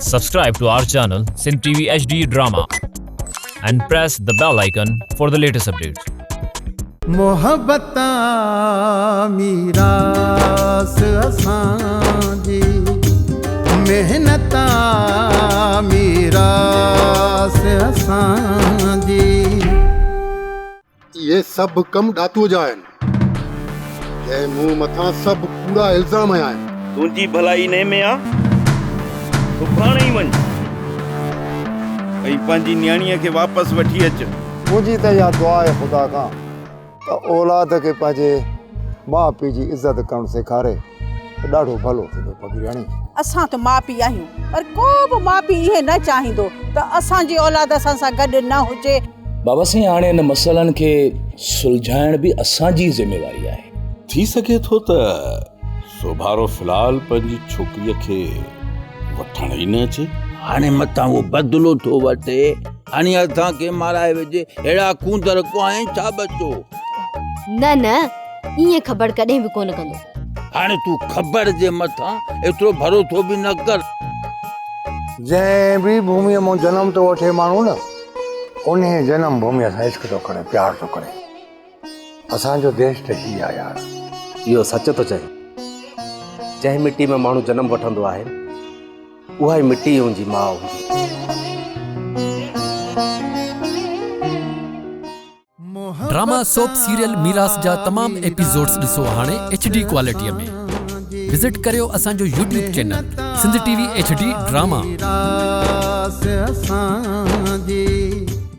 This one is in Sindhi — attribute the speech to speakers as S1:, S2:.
S1: Subscribe to our channel Sindh TV HD Drama and press the bell icon for the latest updates.
S2: محبت آ ميراث اسان جي محنت آ ميراث اسان جي.
S3: اهي سڀ ڪم ڏاتوء جا آهن، جنهن مون مٿان سڀ ڪوڙا الزام هنيا آهن.
S4: تنهنجي ڀلائي انهيء ۾ آ، سڀاڻي ئي وڃ ۽ پنهنجي نياڻيء کي واپس وٺي اچ.
S5: منهنجي ته اها دعا آهي خدا کان ته اولاد کي پنهنجي ماء پيء جي عزت ڪرڻ سيکاري ته ڏاڍو ڀلو ٿيندو فقيرياڻي.
S6: اسان ته ماء پيء آهيون پر ڪو به ماء پيء ائين نه چاهيندو ته اسان جي اولاد اسان سان گڏ نه هجي.
S7: بابا سائين هاڻي ان مسئلن کي سلجهائڻ به اسان جي ذميواري آهي.
S8: ٿي سگهي ٿو ته سوڀارو في الحال پنهنجي ڇوڪريء کي وٺڻ ئي نه اچي.
S9: هاڻي متان اهو بدلو ٿو وٺي، هڻي اسان کي مارائي وجهي، اهڙا ڪونڌر ڪوهين ڇا ٻچو؟
S10: نه نه ائين کبڙ ڪڏهن به ڪونه ڪندو.
S9: هاڻي تون کبڙ جي مٿان ايترو ڀروسو به نه ڪر.
S5: جنهن به ڀوميء مان جنم ٿو وٺي ماڻهو نه، انهيء جنم ڀوميء سان عشق ٿو ڪري، پيار ٿو ڪري. اسان جو ديش ته هي آ يار.
S11: اهو سچ ٿو چئين. جنهن مٽي ۾ ماڻهو جنم وٺندو آهي، اها ئي مٽي ان جي ماء هوندي آهي.
S12: ڊراما سوپ سيريل ميراث جا تمام ايپيسوڊز ڏسو هاڻي ايڇ ڊي ڪوالٽي ۾ وزٽ ڪريو اسان جو YouTube channel Sindh T V H D drama.